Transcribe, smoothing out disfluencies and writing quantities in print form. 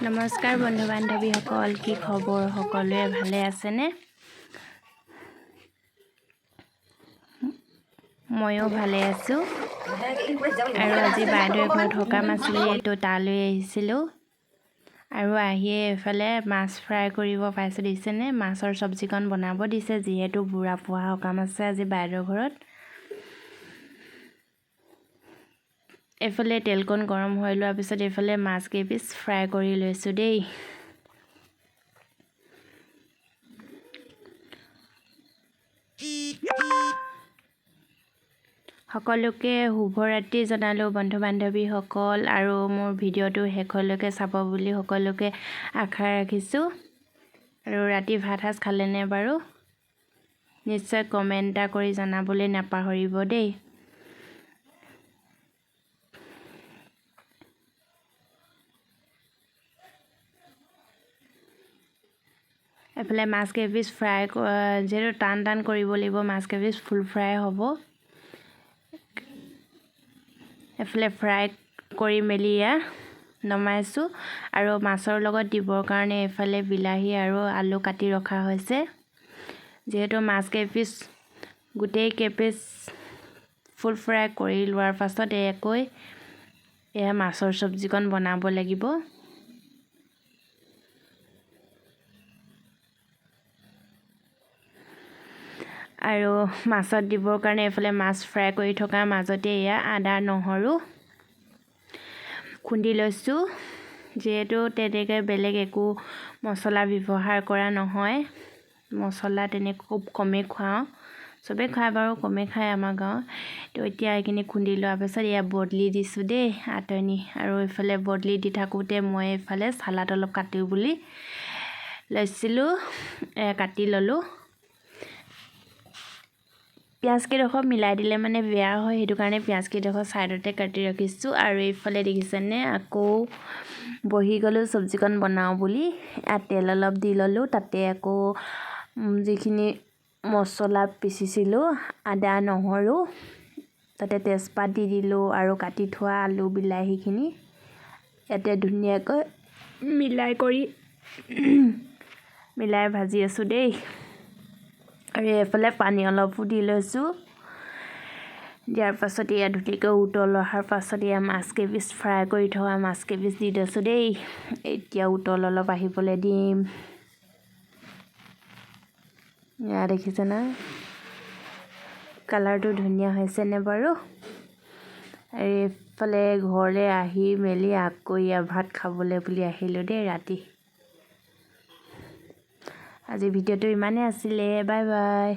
নমস্কাৰ বন্ধু বান্ধৱীসকল, কি খবৰ? সকলোৱে ভালে আছেনে? ময়ো ভালে আছোঁ। আৰু আজি বাইদেউৰ ঘৰত সকাম আছিলে, তো তালৈ আহিছিলোঁ। আৰু আহিয়ে এইফালে মাছ ফ্ৰাই কৰিব পাইছোঁ, দেখিছেনে? মাছৰ চব্জিকণ বনাব দিছে, যিহেতু বুঢ়া পোহা সকাম আছে আজি বাইদেউৰ ঘৰত। এইফালে তেলকণ গৰম হৈ লোৱাৰ পিছত এইফালে মাছ কেইপিচ ফ্ৰাই কৰি লৈছোঁ দেই। সকলোকে শুভৰাত্ৰি জনালোঁ বন্ধু বান্ধৱীসকল, আৰু মোৰ ভিডিঅ'টো শেষলৈকে চাব বুলি সকলোকে আশা ৰাখিছোঁ। আৰু ৰাতি ভাত সাজ খালেনে বাৰু? নিশ্চয় কমেণ্ট এটা কৰি জনাবলৈ নাপাহৰিব দেই। এইফালে মাছ কেইপিচ ফ্ৰাই, যিহেতু টান টান কৰিব লাগিব, মাছ কেইপিচ ফুল ফ্ৰাই হ'ব। এইফালে ফ্ৰাই কৰি মেলি এয়া নমাইছোঁ। আৰু মাছৰ লগত দিবৰ কাৰণে এইফালে বিলাহী আৰু আলু কাটি ৰখা হৈছে। যিহেতু মাছ কেইপিচ গোটেই কেইপিচ ফুল ফ্ৰাই কৰি লোৱাৰ পাছত এয়াকৈ এয়া মাছৰ চব্জিকণ বনাব লাগিব। আৰু মাছত দিবৰ কাৰণে এইফালে মাছ ফ্ৰাই কৰি থকাৰ মাজতে এয়া আদা নহৰু খুন্দি লৈছোঁ। যিহেতু তেনেকৈ বেলেগ একো মছলা ব্যৱহাৰ কৰা নহয়, মছলা তেনেকৈ খুব কমেই খুৱাওঁ, চবেই খায় বাৰু, কমেই খায় আমাৰ গাঁৱত। তো এতিয়া এইখিনি খুন্দি লোৱাৰ পাছত এয়া বদলি দিছোঁ দেই আটনি। আৰু এইফালে বদলি দি থাকোঁতে মই এইফালে চালাড অলপ কাটো বুলি লৈছিলোঁ, কাটি ল'লোঁ। পিঁয়াজকেইডোখৰ মিলাই দিলে মানে বেয়া হয়, সেইটো কাৰণে পিঁয়াজকেইডোখৰ ছাইডতে কাটি ৰাখিছোঁ। আৰু এইফালে দেখিছেনে আকৌ বহি গ'লোঁ চব্জিকণ বনাওঁ বুলি। ইয়াত তেল অলপ দি ল'লোঁ, তাতে আকৌ যিখিনি মছলা পিচিছিলোঁ আদা নহৰু, তাতে তেজপাত দি দিলোঁ আৰু কাটি থোৱা আলু বিলাহীখিনি ইয়াতে ধুনীয়াকৈ মিলাই কৰি মিলাই ভাজি আছোঁ দেই। আৰু এইফালে পানী অলপো দি লৈছোঁ। দিয়াৰ পাছত এয়া ধুনীয়াকৈ উতল অহাৰ পাছত এয়া মাছ কেইপিচ ফ্ৰাই কৰি থোৱা মাছ কেইপিচ দি দিছোঁ দেই। এতিয়া উতল অলপ আহিবলৈ দিম। এয়া দেখিছে না কালাৰটো ধুনীয়া হৈছেনে বাৰু? আৰু এইফালে ঘৰলৈ আহি মেলি আকৌ এয়া ভাত খাবলৈ বুলি আহিলোঁ দেই ৰাতি। আজি ভিডিঅ'টো ইমানেই আছিলে, বাই বাই।